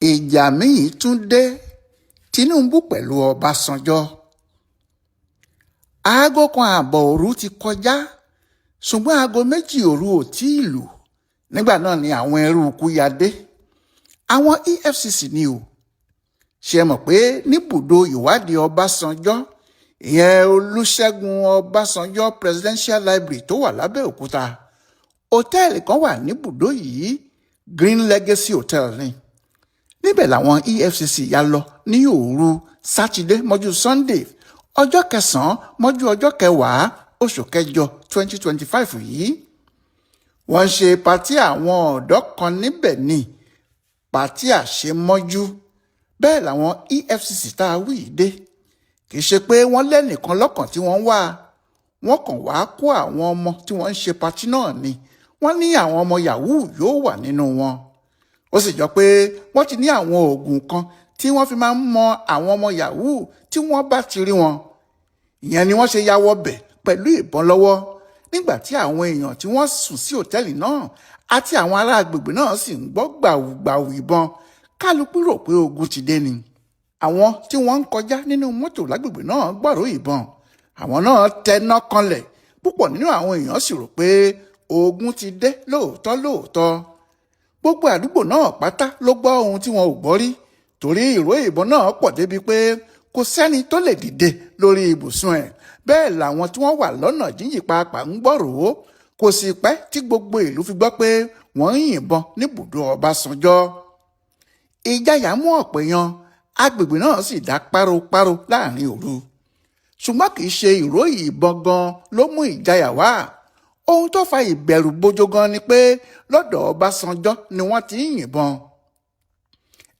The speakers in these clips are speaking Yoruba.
Ìjà mi-ín tún dé, Tinubu pẹ̀lú Ọbànjọ́. Aago kan ààbọ̀ òru ti kọjá, ṣùgbọ́n aago 2 òru ò tí ì lù. Nígbà náà ni àwọn eruùkù ya dé. Àwọn EFCC ni o. Ṣé ẹ mọ̀ pé níbùdó ìwádìí Ọbásanjọ́, ìyẹn Olúṣẹ́gun Ọbásanjọ́ Presidential Library tó wà lábẹ́òkúta, òtẹ́ẹ̀lì kan wà níbùdó yìí, Green Legacy Hotel ni. Níbẹ̀ làwọn EFCC ya lọ ní òru Sátidé mọ́jú Sunday, ọjọ́ kẹsàn-án mọ́jú ọjọ́ kẹwàá oṣù kẹjọ 2025 yìí. Wọ́n ń ṣe pátí àwọn ọ̀dọ́ kan níbẹ̀ ní pátí àṣemọ́jú. Bẹ́ẹ̀ làwọn EFCC tá a wí yìí dé. Kì í ṣe pé wọ́n lẹ́nìkan lọ́kàn tí wọ́n ń wá. Wọ́n kàn wá kó àwọn ọmọ tí wọ́n ń ṣe pátí náà ni. Wọ́n ní àwọn ọmọ yahoo yóò wà nínú wọn. Ó sì jọ pé wọ́n ti ní àwọn oògùn kan tí wọ́n fi máa ń mọ àwọn ọmọ yahoo tí wọ́n bá ti rí wọn. Ìyẹn ni wọ́n ṣe ya wọbẹ̀ pẹ̀lú ìbọn lọ́wọ́ nígbà tí àwọn èèyàn tí wọ́n sùn sí òtẹ́ẹ̀lì náà àti àwọn ará agbègbè náà sì ń gbọ́ gbàùgbàù ìbọn. Kálukú rò pé ogun ti dé ni. Àwọn tí wọ́n ń kọjá nínú mọ́tò lágbègbè náà gbọ́rọ̀ ìbọn. Àwọn náà tẹná kanlẹ̀. Púpọ̀ nínú àwọn èèyàn sì rò pé ogun ti dé lóòótọ́ lóòótọ́. Gbogbo àdúgbò náà pátá ló gbọ́ ohun tí wọn ò gbọ́ rí, torí ìró ìbọn náà pọ̀ débi pé kò sẹ́ni tó lè dìde lórí ibùsùn ẹ̀. Bẹ́ẹ̀ làwọn tí wọ́n wà lọ́nà jíjìn pàápàá ń gbọ́ròó. Kò sì pẹ́ tí gbogbo ìlú fi gbọ́ pé wọ́n ń yìnbọn níbùdó Ọbásanjọ́. Ìjayà mú ọ̀pọ̀ èèyàn, agbègbè náà sì dá páropáro láàrin òru. Ṣùgbọ́n kì í ṣe ìró ìbọn gan ló mú ìjayà wá. Ohun tó fa ìbẹ̀rù bojo gan ni pé lọ́dọ̀ Ọbásanjọ́ ni wọ́n ti ń yìnbọn.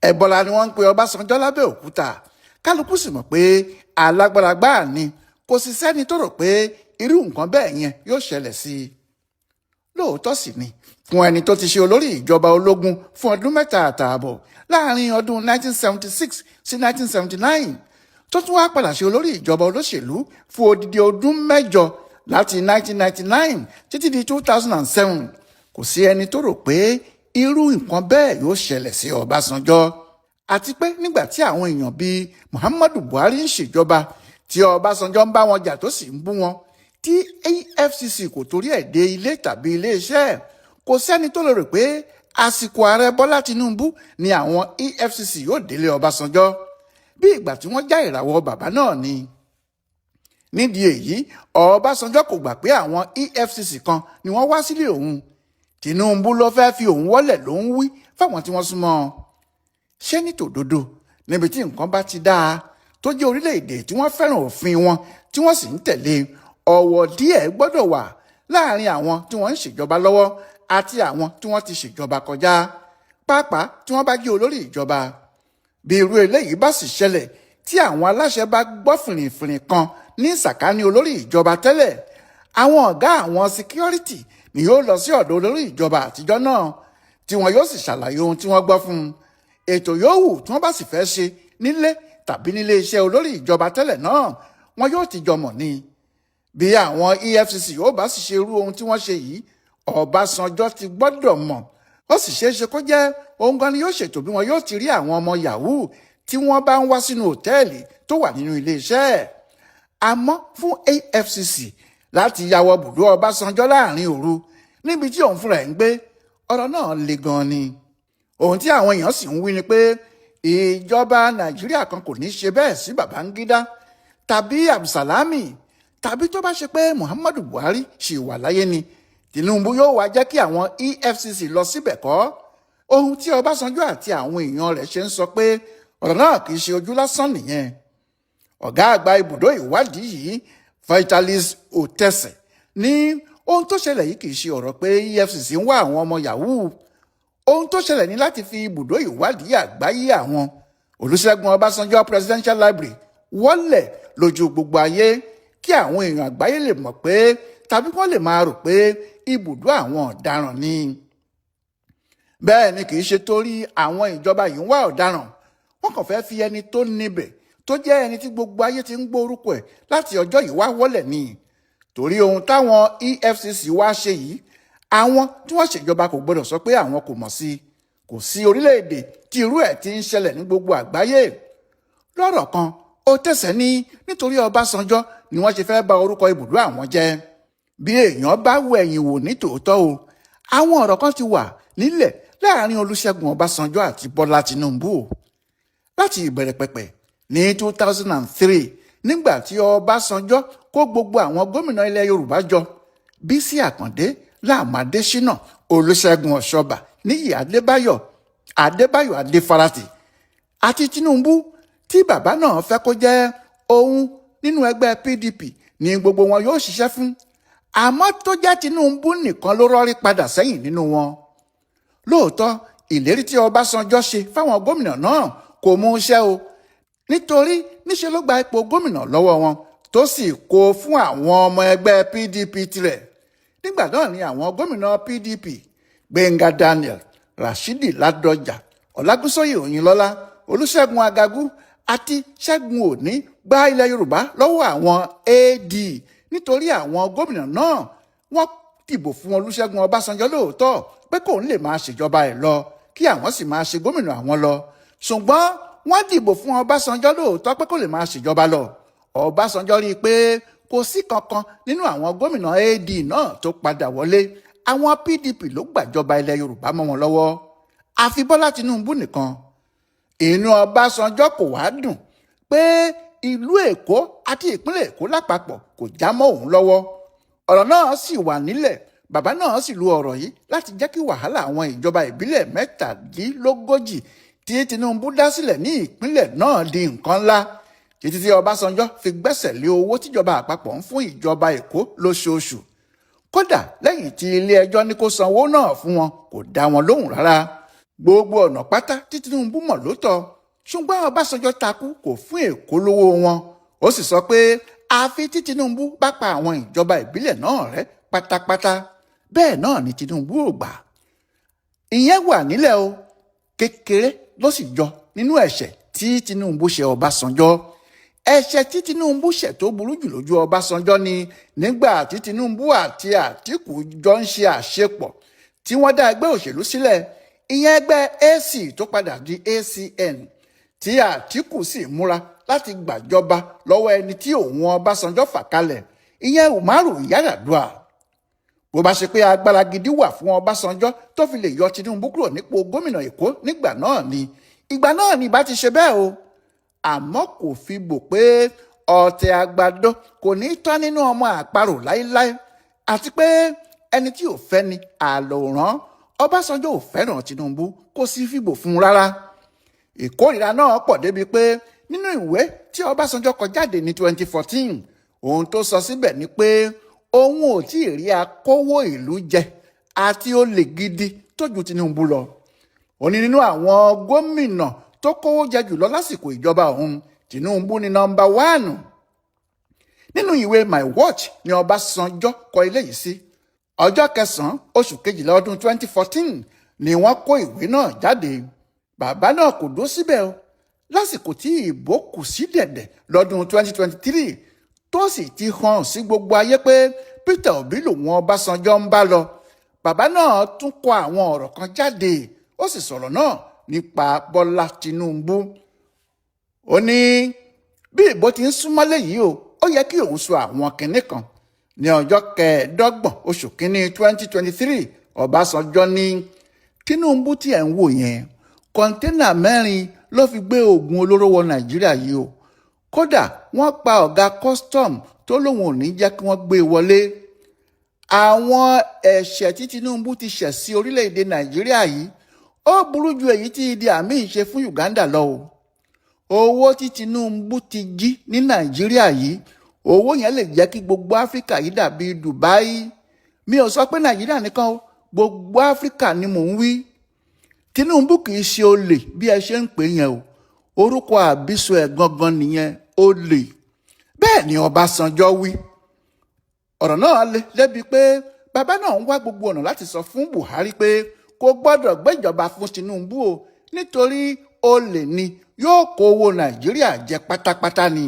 Ẹ̀bọ̀là ni wọ́n ń pe Ọbásanjọ́ lábẹ́òkúta. Kálukú sì mọ̀ pé alágbára gbáà ni. Kò sì sẹ́ni tó rò pé irú nǹkan bẹ́ẹ̀ yẹn yóò ṣẹlẹ̀ sí i. Lóòótọ́ sì ni, fún ẹni tó ti ṣe olórí ìjọba ológun fún ọdún 3 àtààbọ̀ láàrin ọdún 1976 sí 1979, tó tún wá padà ṣe olórí ìjọba olóṣèlú fún odidi ọdún 8 láti 1999 títí di 2007, kò sí ẹni tó rò pé irú nǹkan bẹ́ẹ̀ yóò ṣẹlẹ̀ sí Ọbásanjọ́. Àti pé nígbà tí àwọn èèyàn bíi Muhammadu Buhari ń ṣèjọba, tí Ọbásanjọ́ ń bá wọn jà tó sì ń bú wọn, tí EFCC kò torí ẹ̀ dé ilé tàbí iléeṣẹ́, kò sẹ́ni tó lè rò pé àsìkò ààrẹ Bọ́lá Tinubu ni àwọn EFCC yóò délé Ọbásanjọ́. Bí ìgbà tí wọ́n já ìràwọ̀ bàbá náà ni. Nídìí èyí, Ọbásanjọ́ kò gbà pé àwọn EFCC kan ni wọ́n wá sílé òun. Tinubu ló fẹ́ fi òun wọ́lẹ̀ ló ń wí fáwọn tí wọ́n súnmọ́. Ṣé ní tòdodo, níbi tí nǹkan bá ti dáa, tó jẹ́ orílẹ̀-èdè tí wọ́n fẹ́ràn òfin wọn tí wọ́n sì ń tẹ̀lé, ọ̀wọ̀ díẹ̀ gbọ́dọ̀ wà láàrin àwọn tí wọ́n ń ṣèjọba lọ́wọ́ àti àwọn tí wọ́n ti ṣèjọba kọjá, pàápàá tí wọ́n bá jẹ́ olórí ìjọba. Bí irú eléyìí bá sì ṣẹlẹ̀, tí àwọn aláṣẹ bá gbọ́ fìrìfìrì kan ní sàkání olórí ìjọba tẹ́lẹ̀, àwọn ọ̀gá àwọn síkírọ́rìtì ni yóò lọ sí ọ̀dọ̀ olórí ìjọba àtijọ́ náà, tí wọn yóò sì ṣàlàyé ohun tí wọ́n gbọ́ fún un. Ètò yòówù tí wọ́n bá sì fẹ́ ṣe nílé tàbí nílé iṣẹ́ olórí ìjọba tẹ́lẹ̀ náà, wọn yóò ti jọ mọ̀ ni. Bí àwọn EFCC yóò bá sì ṣe irú ohun tí wọ́n ṣe yìí, Ọbásanjọ́ ti gbọ́dọ̀ mọ̀. Ó sì ṣeé ṣe kó jẹ́ òun gan ni yóò ṣètò bí wọn yóò ti rí àwọn ọmọ yahoo tí wọ́n bá ń wá sínú òtẹ́ẹ̀lì tó wà nínú iléeṣẹ́ ẹ̀. Àmọ́ fún EFCC láti ya wọ bùdó Ọbásanjọ́ láàrin òru níbi tí òun fúnra ẹ̀ ń gbé, ọ̀rọ̀ náà le gan ni. Ohun tí àwọn èèyàn sì ń wí ni pé ìjọba Nàìjíríà kan kò ní ṣe bẹ́ẹ̀ sí Babangida tàbí Abdulsalami, tàbí tó bá ṣe pé Muhammadu Buhari ṣì wà láyé ni, Tinubu yóò wá jẹ́ kí àwọn EFCC lọ síbẹ̀ kọ́. Ohun tí Ọbásanjọ́ àti àwọn èèyàn rẹ̀ ṣe ń sọ pé ọ̀rọ̀ náà kì í ṣe ojú lásán nìyẹn. Ọ̀gá àgbà ibùdó ìwádìí yìí, Vitalis Otese, ní ohun tó ṣẹlẹ̀ yìí kì í ṣe ọ̀rọ̀ pé EFCC ń wá àwọn ọmọ yahoo. Ohun tó ṣẹlẹ̀ ní láti fi ibùdó ìwádìí àgbáyé àwọn Olúṣẹ́gun Ọbásanjọ́ Presidential Library wọ́lẹ̀ lójú gbogbo ayé, kí àwọn èèyàn àgbáyé lè mọ̀ pé tàbí wọ́n lè máa rò pé ibùdó àwọn ọ̀daràn ni. Bẹ́ẹ̀ ni kì í ṣe torí àwọn ìjọba yìí ń wá ọ̀daràn. Wọ́n kàn fẹ́ fi ẹni tó níbẹ̀, tó jẹ́ ẹni tí gbogbo ayé ti ń gbọ́ orúkọ ẹ̀ láti ọjọ́ yìí wá wọ́lẹ̀ ni. Torí ohun táwọn EFCC wá ṣe yìí, àwọn tí wọ́n ṣèjọba kò gbọdọ̀ sọ pé àwọn kò mọ̀ sí i. Kò sí orílẹ̀-èdè tí irú ẹ̀ ti ń ṣẹlẹ̀ ní gbogbo àgbáyé. Lọ́rọ̀ kan, ó tẹ̀sẹ̀ ní nítorí Ọbásanjọ́ ni wọ́n ṣe fẹ́ bà orúkọ ibùdó àwọn jẹ́. Bí èèyàn bá wo ẹ̀yìn wò ní tòótọ́ o, àwọn ọ̀rọ̀ kan ti wà nílẹ̀ láàrin Olúṣẹ́gun Ọbásanjọ́ àti Bọ́lá Tinubu o. Láti ìbẹ̀rẹ̀ pẹ̀pẹ̀ ní 2003, nígbà tí Ọbásanjọ́ kó gbogbo àwọn gómìnà ilẹ̀ Yorùbá jọ, Bísí Àkàndé, Láàmú Adésínà, Olúṣẹ́gun Ọ̀ṣọ́bà, Níyì Adébáyọ̀, Adébáyọ̀ Adéfarati àti Tinubu, tí bàbá náà fẹ́ kó jẹ́ òun nínú ẹgbẹ́ PDP ní gbogbo wọn yóò ṣiṣẹ́ fún, àmọ́ tó jẹ́ Tinubu nìkan ló rọ́rí padà sẹ́yìn nínú wọn. Lóòótọ́, ìlérí tí Ọbásanjọ́ ṣe fáwọn gómìnà náà kò mú iṣẹ́ o, nítorí níṣe ló gba ipò gómìnà lọ́wọ́ wọn tó sì kó fún àwọn ọmọ ẹgbẹ́ PDP tirẹ̀. Nígbà náà ni àwọn gómìnà PDP, Gbẹ̀ngà Daniel, Rashidi Ládọjà, Ọlágúnsóyè Òyìnlọ́lá, Olúṣẹ́gun Agagu àti Ṣẹ́gun Òní gba ilẹ̀ Yorùbá lọ́wọ́ àwọn AD, nítorí àwọn gómìnà náà wọ́n dìbò fún Olúṣẹ́gun Ọbásanjọ́ lóòótọ́ pé kóun lè máa ṣèjọba ẹ̀ lọ, kí àwọn sì máa ṣe gómìnà àwọn lọ. Ṣùgbọ́n wọ́n dìbò fún Ọbásanjọ́ lóòótọ́ pé kó lè máa ṣèjọba lọ. Ọbásanjọ́ rí i pé kò sí kankan nínú àwọn gómìnà AD náà tó padà wọlé. Àwọn PDP ló gbàjọba ilẹ̀ Yorùbá mọ́ wọn lọ́wọ́, àfi Bọ́lá Tinubu nìkan. Inú Ọbásanjọ́ kò wá dùn pé ìlú Èkó àti ìpínlẹ̀ Èkó lápapọ̀ kò já mọ́ òun lọ́wọ́. Ọ̀rọ̀ náà sì wà nílẹ̀. Bàbá náà sì lu ọ̀rọ̀ yìí láti jẹ́ kí wàhálà àwọn ìjọba ìbílẹ̀ 37 tí Tinubu dá sílẹ̀ ní ìpínlẹ̀ náà di nǹkan ńlá, títí tí Ọbásanjọ́ fi gbẹ́sẹ̀ lé owó tíjọba àpapọ̀ ń fún ìjọba Èkó lóṣooṣù. Kódà lẹ́yìn tí ilé ẹjọ́ ní kó sanwó náà fún wọn, kò dá wọn lóhùn rárá. Gbogbo ọ̀nà pátá tí Tinubu mọ̀ ló tọ́, ṣùgbọ́n Ọbásanjọ́ takú, kò fún Èkó lówó wọn. Ó sì sọ pé àfi tí Tinubu bá pa àwọn ìjọba ìbílẹ̀ náà rẹ́ pátápátá. Bẹ́ẹ̀ náà ni Tinubu ò gbà. Ìyẹn wà nílẹ̀ o. Kékeré ló sì jọ nínú ẹ̀ṣẹ̀ tí Tinubu ṣe Ọbásanjọ́. Ẹ̀ṣẹ̀ tí Tinubu ṣẹ̀ tó burú jù lójú Ọbásanjọ́ ni nígbà tí Tinubu àti Àtíkù jọ ń ṣe àṣepọ̀ tí wọ́n dá ẹgbẹ́ òṣèlú sílẹ̀, ìyẹn ẹgbẹ́ AC tó padà di ACN, tí Àtíkù sì múra láti gbàjọba lọ́wọ́ ẹni tí òun Ọbásanjọ́ fà kalẹ̀, ìyẹn Umaru Yar'Adua. Bó bá ṣe pé agbára gidi wà fún Ọbásanjọ́ tó fi lè yọ Tinubu kúrò nípò gómìnà Èkó nígbà náà ni, ìgbà náà ni ìbá ti ṣe bẹ́ẹ̀ o. Àmọ́ kò fi bò pé ọ̀tẹ̀ àgbàdo kò ní tán nínú ọmọ àparò láéláé, àti pé ẹni tí ò fẹ́ ni àlòrán. Ọbásanjọ́ ò fẹ́ràn Tinubu, kò sì fìbò fún un rárá. Ìkórìíra náà pọ̀ débi pé nínú ìwé tí Ọbásanjọ́ kọ jáde ní 2014, ohun tó sọ síbẹ̀ ni pé òun ò tí ì rí akówó ìlú jẹ àti olè gidi tó ju Tinubu lọ. Ó ní nínú àwọn gómìnà tó kówó jẹ jùlọ lásìkò ìjọba òun, Tinubu ní number one. Nínú ìwé My Watch ni Ọbásanjọ́ kọ eléyìí sí. Ọjọ́ 9 oṣù 12 ọdún 2014 ni wọ́n kó ìwé náà jáde. Bàbá náà kò dó síbẹ̀ o. Lásìkò tí ìbò kù sí dẹ̀dẹ̀ lọ́dún 2023, tó sì ti hàn sí gbogbo ayé pé Peter Obi lòun Ọbásanjọ́ ń bá lọ, bàbá náà tún kọ àwọn ọ̀rọ̀ kan jáde. Ó sì sọ̀rọ̀ náà nípa Bọ́lá Tinubu. Ó ní bí ìbò ti ń súnmọ́lé yìí o, ó yẹ kí òun sọ àwọn kinní kan. Ní ọjọ́ 25 oṣù 1 2023, Ọbásanjọ́ ní Tinubu tí ẹ̀ ń wò yẹn, kọ́ńténà 4 ló fi gbé oògùn olóró wọ Nàìjíríà yìí o. Kódà wọ́n pa ọ̀gá custom tó lóun ò ní jẹ́ kí wọ́n gbé e wọlé. Àwọn ẹ̀ṣẹ̀ tí Tinubu ti ṣẹ̀ sí orílẹ̀-èdè Nàìjíríà yìí, ó burú ju èyí tí Idi Amin ṣe fún Uganda lọ o. Owó tí Tinubu ti jí ní Nàìjíríà yìí, owó yẹn lè jẹ́ kí gbogbo Áfíríkà yìí dàbí Dubai. Mi ò sọ pé Nàìjíríà nìkan o, gbogbo Áfíríkà ni mò ń wí. Tinubu kì í ṣe olè bí ẹ ṣe ń pè yẹn o. Orúkọ àbísọ ẹ̀ gangan nìyẹn, olè. Bẹ́ẹ̀ ni Ọbásanjọ́ wí. Ọ̀rọ̀ náà le débi pé bàbá náà ń wá gbogbo ọ̀nà láti sọ fún Buhari pé kò gbọ́dọ̀ gbéjọba fún Tinubu o, nítorí olè ni, yóò kó owó Nàìjíríà jẹ pátápátá ni.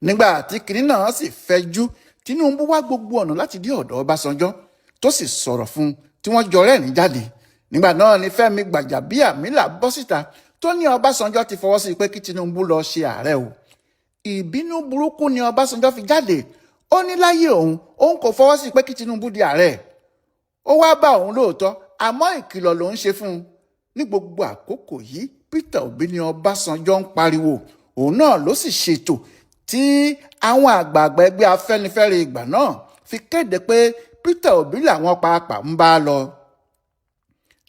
Nígbà tí kinní náà sì fẹjú, Tinubu wá gbogbo ọ̀nà láti dé ọ̀dọ̀ Ọbásanjọ́, tó sì sọ̀rọ̀ fún un, tí wọ́n jọ rẹ́rìn jáde. Nígbà náà ni Fẹ́mi Gbàjàbíàmílà bọ́ síta tó ní Ọbásanjọ́ ti fọwọ́ sí pé kí Tinubu lọ ṣe ààrẹ o. Ìbínú burúkú ni Ọbásanjọ́ fi jáde. Ó ní láyé òun, òun kò fọwọ́ sí pé kí Tinubu di ààrẹ. Ó wá bá òun lóòótọ́, àmọ́ ìkìlọ̀ lòun ṣe fún un. Ní gbogbo àkókò yìí, Peter Obi ni Ọbásanjọ́ ń pariwo. Òun náà ló sì ṣètò tí àwọn àgbààgbà ẹgbẹ́ Afẹ́nifẹ́re ìgbà náà fi kéde pé Peter Obi làwọn pàápàá ń bá lọ.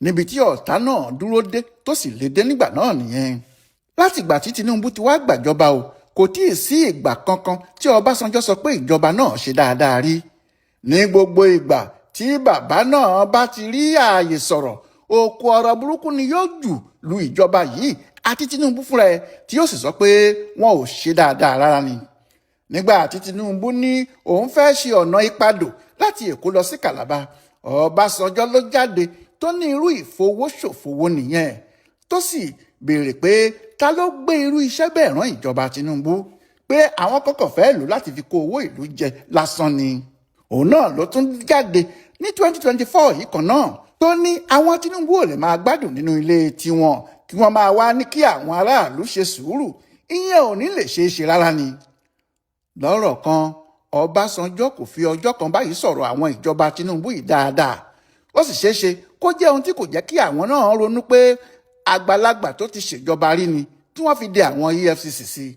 Níbi tí ọ̀tá náà dúró dé tó sì lè dé nígbà náà nìyẹn. Látìgbà tí Tinubu ti wá gbàjọba o, kò tí ì sí ìgbà kankan tí Ọbásanjọ́ sọ pé ìjọba náà ṣe dáadáa rí. Ní gbogbo ìgbà tí bàbá náà bá ti rí ààyè sọ̀rọ̀, òkú ọ̀rọ̀ burúkú ni yóò jù lu ìjọba yìí àti Tinubu fúnra ẹ̀, tí yóò sì sọ pé wọn ò ṣe dáadáa rárá ni. Nígbà tí Tinubu ní òun fẹ́ ṣe ọ̀nà ìpadò láti Èkó lọ sí Calabar, Ọbásanjọ́ ló jáde tó ní irú ìfowóṣòfowó nìyẹn, tó sì béèrè pé ta ló gbé irú iṣẹ́ bẹ́ẹ̀ rán ìjọba Tinubu, pé àwọn kọ́kọ́ fẹ́ lò láti fi kó owó ìlú jẹ lásán ni. Òun náà ló tún jáde ní 2024 yìí kan náà tó ní àwọn Tinubu ò lè máa gbádùn nínú ilé tiwọn kí wọ́n máa wá ní kí àwọn aráàlú ṣe sùúrù, ìyẹn ò ní lè ṣeé ṣe rárá ni. Lọ́rọ̀ kan, Ọbásanjọ́ kò fi ọjọ́ kan báyìí sọ̀rọ̀ àwọn ìjọba Tinubu yìí dáadáa. Ó sì ṣeé ṣe kó jẹ́ ohun tí kò jẹ́ kí àwọn náà ronú pé àgbàlagbà tó ti ṣèjọba rí ni tí wọ́n fi de àwọn EFCC sí.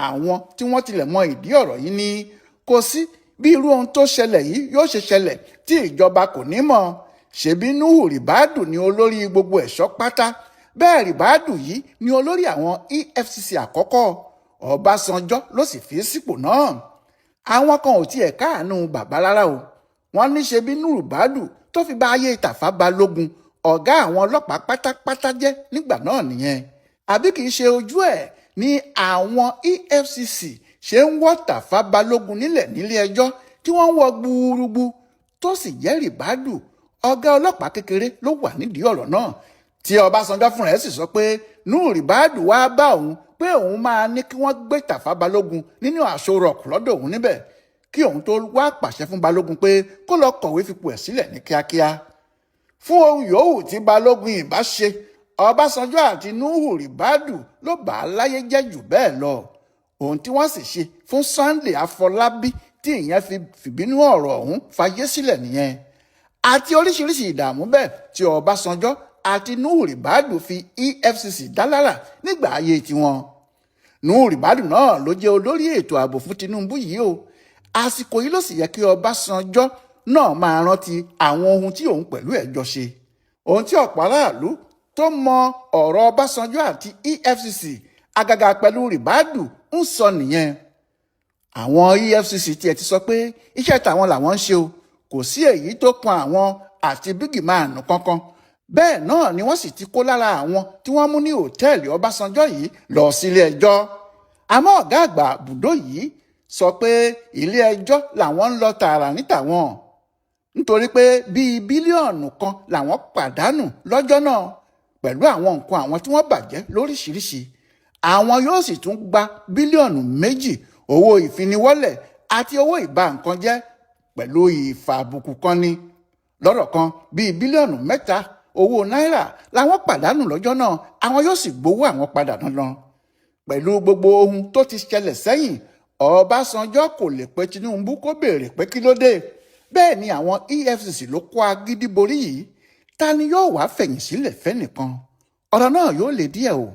Àwọn tí wọ́n tilẹ̀ mọ ìdí ọ̀rọ̀ yìí ní kò sí bí irú ohun tó ṣẹlẹ̀ yìí yóò ṣe ṣẹlẹ̀ tí ìjọba kò ní mọ̀. Ṣebí Nuhu Ribadu ni olórí gbogbo ẹ̀ṣọ́ pátá. Bẹ́ẹ̀ Ribadu yìí ni olórí àwọn EFCC àkọ́kọ́. Ọbásanjọ́ ló sì fi sípò náà. Àwọn kan ò tiẹ̀ káàánú bàbá rárá o. Wọ́n ní ṣebí Nuhu Ribadu tó fi bá ayé Tàfá Balógun, ọ̀gá àwọn ọlọ́pàá pátápátá jẹ́ nígbà náà nìyẹn. Àbí kìí ṣe ojú ẹ̀ ní àwọn EFCC ṣe ń wọ́ Tàfá Balógun nílẹ̀ nílé ẹjọ́ tí wọ́n ń wọ́ gbúrúgbú, tó sì jẹ́ Ribadu, ọ̀gá ọlọ́pàá kékeré, ló wà nídìí ọ̀rọ̀ náà, tí Ọbásanjọ́ fúnra ẹ̀ sì sọ pé Nuhu Ribadu wá bá òun pé òun máa ní kí wọ́n gbé Tàfá Balógun nínú Aso Rock lọ́dọ̀ òun níbẹ̀, kí òun tó wá pàṣẹ fún Balógun pé kó lọ kọ̀wé fipò ẹ̀ sílẹ̀ ní kíákíá. Fún ohun yòówù tí Balógun ìbá ṣe, Ọbásanjọ́ àti Nuhu Ribadu ló bà á láyé jẹ́ jù bẹ́ẹ̀ lọ. Ohun tí wọ́n sì ṣe fún Sunday Afọlábí tí ìyẹn fi fìbínú ọ̀rọ̀ ọ̀hún fayé sílẹ̀ nìyẹn, àti oríṣiríṣi ìdààmú bẹ́ẹ̀ tí Ọbásanjọ́ àti Nuhu Ribadu fi EFCC dá lára nígbà ayé tiwọn. Nuhu Ribadu náà ló jẹ́ olórí ètò ààbò fún Tinubu yìí o. Àsìkò yìí ló sì yẹ kí Ọbásanjọ́ náà máa rántí àwọn ohun tí òun pẹ̀lú ẹ̀ jọ ṣe. Ohun tí ọ̀pọ̀ aráàlú tó mọ ọ̀rọ̀ Ọbásanjọ́ àti EFCC àgàgà pẹ̀lú Ribadu ń sọ nìyẹn. Àwọn EFCC tiẹ̀ ti sọ pé iṣẹ́ tàwọn làwọn ń ṣe o, kò sí èyí tó kan àwọn àti bígìmáànù kankan. Bẹ́ẹ̀ náà ni wọ́n sì ti kó lára àwọn tí wọ́n mú ní òtẹ́ẹ̀lì Ọbásanjọ́ yìí lọ sílé ẹjọ́. Àmọ́ ọ̀gá àgbà bùdó yìí sọ pé ilé ẹjọ́ làwọn ń lọ tààrà ní tàwọn, nítorí pé bíi bílíọ̀nù 1 làwọn pàdánù lọ́jọ́ náà pẹ̀lú àwọn nǹkan àwọn tí wọ́n bàjẹ́ lóríṣiríṣi. Àwọn yóò sì tún gba bílíọ̀nù 2 owó ìfiniwọ́lẹ̀ àti owó ìba nǹkan jẹ́ pẹ̀lú ìfàbùkù kan ní. Lọ́rọ̀ kan, bíi bílíọ̀nù 3 owó náírà làwọn pàdánù lọ́jọ́ náà. Àwọn yóò sì gbowó àwọn padà dandan. Pẹ̀lú gbogbo ohun tó ti ṣẹlẹ̀ sẹ́yìn, Ọbásanjọ́ kò lè pe Tinubu kó béèrè pé kí ló dé. Bẹ́ẹ̀ ni àwọn EFCC ló kó agídí borí yìí. Ta ni yóò wá fẹ̀yìn sílẹ̀ fẹ́nìkan? Ọ̀rọ̀ náà yóò lè díẹ̀ o.